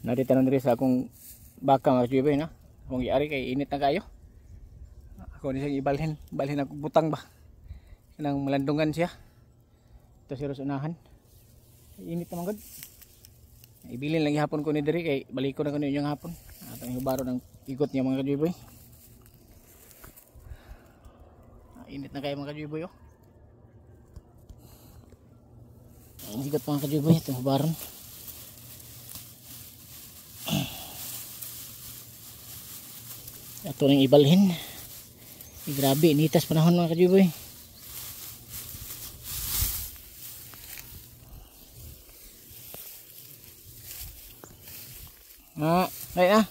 Narita diri sa akong baka mga kajuboy na. Akong giari kay init na kayo. Ako ni siyang ibalhin, balhin ako butang ba. Kanang malandungan siya. Ito si unahan. Init naman gud. Ibilin lang gihapon ko ni diri kay balik ko na kuno inyong hapon. Atong hubaro ng igot niya mga kajuboy. Init na kayo mga kajuboy oh. Ang higot mga kajuboy itong hubaron. Ato nang ibalhin. Grabe, initas panahon mga kajuboy. Ah, ay na.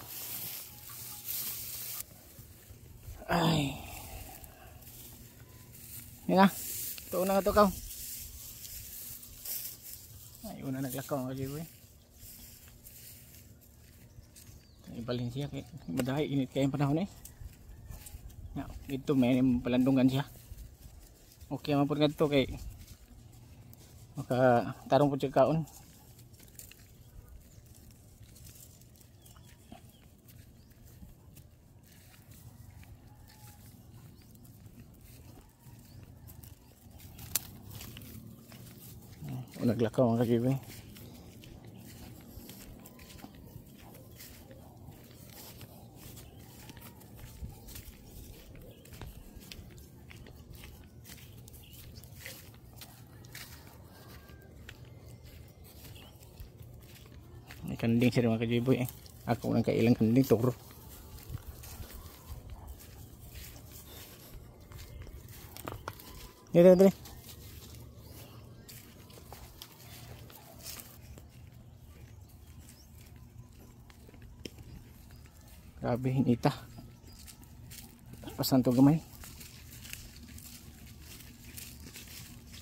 Ay. Yan na. Tuon na nga to kaw. Ay, una naglakaw mga kajuboy. Ibalhin siya kay madahay init kay panahon eh. Ya, dito may palandungan siya. Okay man pud ngadto kay maka tarong pud siya kaon. Naglakaw mga kajuboy. May kanding siya mga kajuboy eh. Ako nang kailang kanding turo. Dito, dito. Grabe, hinita. Pasan to gamay.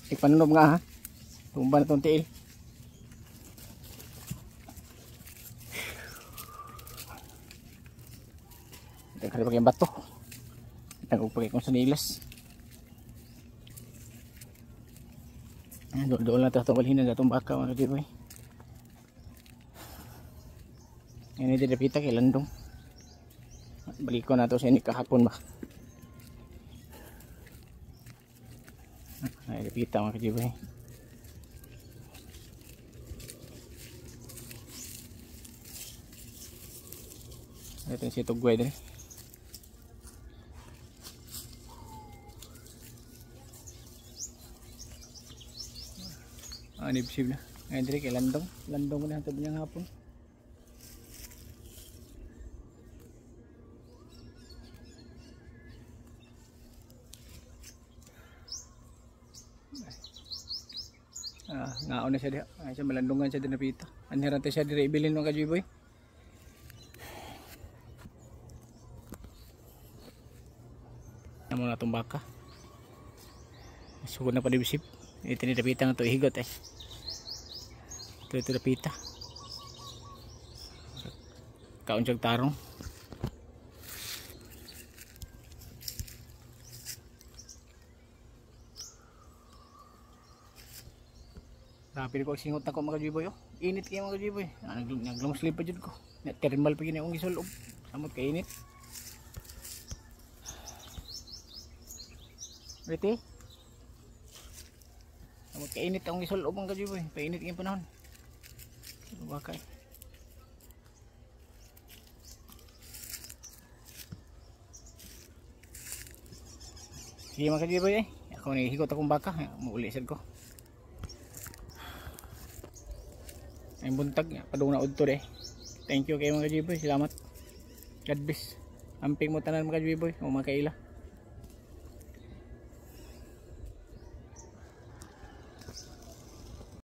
Ipanunob nga ha. Tumba na tong tiil. Daghan pa kayong bato. Daghan pa kayong sanilas. Doon lang ito itong balhinan sa itong baka mga kajuboy. Yan ito dapita kay landong. Balik ko na ito sa ini kahapon ba. Ay, dapita mga kajuboy. Ito yung si Tugway din. Anibsib na. Ngayon diri kay landong. Landong ko na ito niyang hapon. Ah, ngaon na siya diha. Ay, siya malandungan siya din napita. Anhiran tayo siya diri ibilin mga kajuboy. Amo na itong baka. Sugod na pa dibsib. Ito ni dapita nga ito higot eh. Ito dapita. Kaon siyang tarong. Grabe ko singot na ko mga kajuboy oh. Init kayo mga kajuboy. Ah, naglong sleep pa dyan ko. Na thermal pa gini akong gisulob. Samot kay init. Ready? Samot kay init akong gisulob mga kajuboy. Painit kayong panahon. Baka eh. Sige mga kajuboy eh. Ako nahihigot akong baka. Mauli sad ko. Ay buntag, padung na udto eh. Thank you kayo mga kajuboy, salamat. God bless. Amping mo tanan mga kajuboy o mga kaila.